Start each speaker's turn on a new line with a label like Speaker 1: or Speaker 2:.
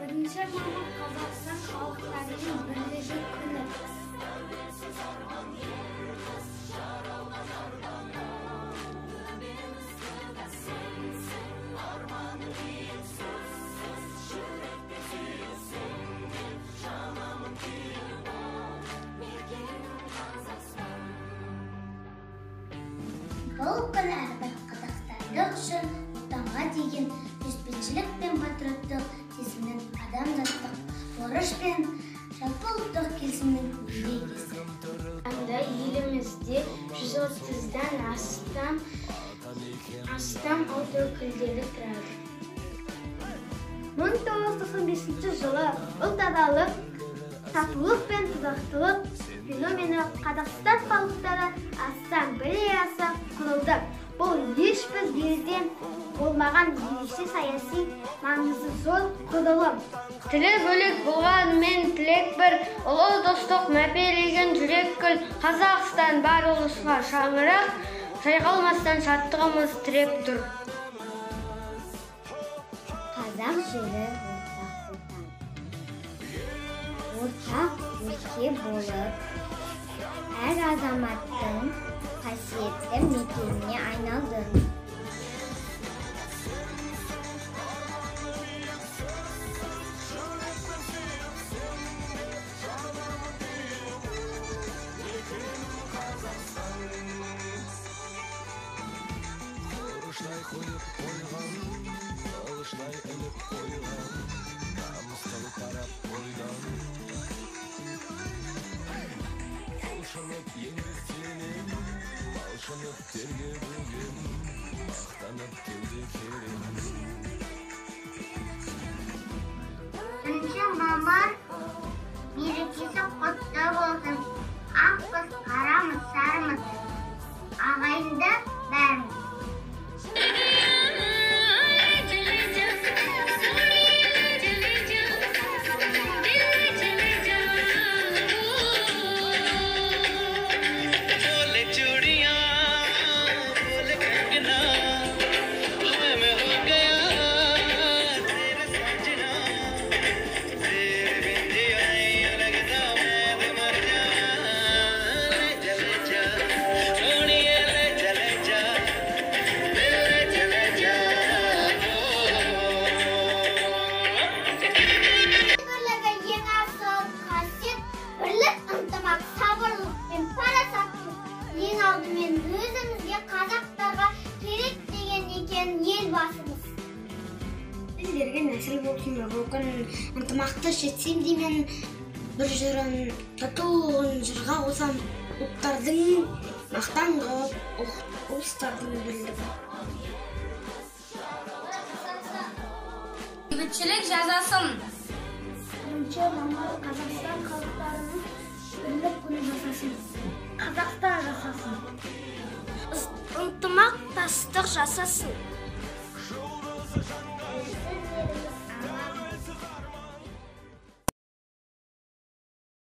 Speaker 1: Бірінші мамыр Қазақстан халықтарының бірлігі күні.
Speaker 2: Бұл күн әрбір қазақстандық үшін отанға деген сүйіспеншілік пен патриоттық сезімнің, адамзаттық борыш пен жалпы ұлттық келісімнің мерекесі.
Speaker 1: Анда елімізде 130-дан астам ұлт өкілдері тұрады.
Speaker 3: 1995 жылы ұлтаралық татулық пен тұрақтылық феномені Қазақстан халықтары ассамблеясы құрылды. Бұл ешбір елде болмаған ерекше саяси маңызы зор құрылым.
Speaker 1: Тілі бөлек болғанымен тілек бір, ұлы достық мәпелеген жүрек гүл. Қазақстан бар ұлысқа шаңырақ, шайқалмастан шаттығымыз тіреп тұр.
Speaker 2: Қазақ жері ортақ отан. Ортақ өлке болып, әр азаматтың қасиетті мекеніне айналды.
Speaker 4: Құрыштай қойып қойған, қылыштай іліп қойған, намысты қарап қойған. Құлшынып еңбектенем, малшынып терге бөгем, мақтанып кеуде керем.
Speaker 2: Бірінші мамыр мерекесі құтты болсын. Ақпыз, қарамыз, сарымыз, ағайынды бәріміз. Бірлігі ең асыл қасиет, бірлік, ынтымақ, сабырлық пен парасаттылық ең алдымен өзімізге, қазақтарға керек деген екен Елбасымыз.
Speaker 3: Елдерге нәсіл болсын бұл күн, ынтымақты жетсем деймін бір жырын, татулығын жырға қосам, ұлттардың мақтан қылып, ұлыстардың бірлігі.
Speaker 1: Бейбітшілік жасасын.
Speaker 3: Бірінші мамыр Қазақстан халықтарының бірлік күні жасасын. Қазақстан жасасын. Ынтымақтастық жасасын.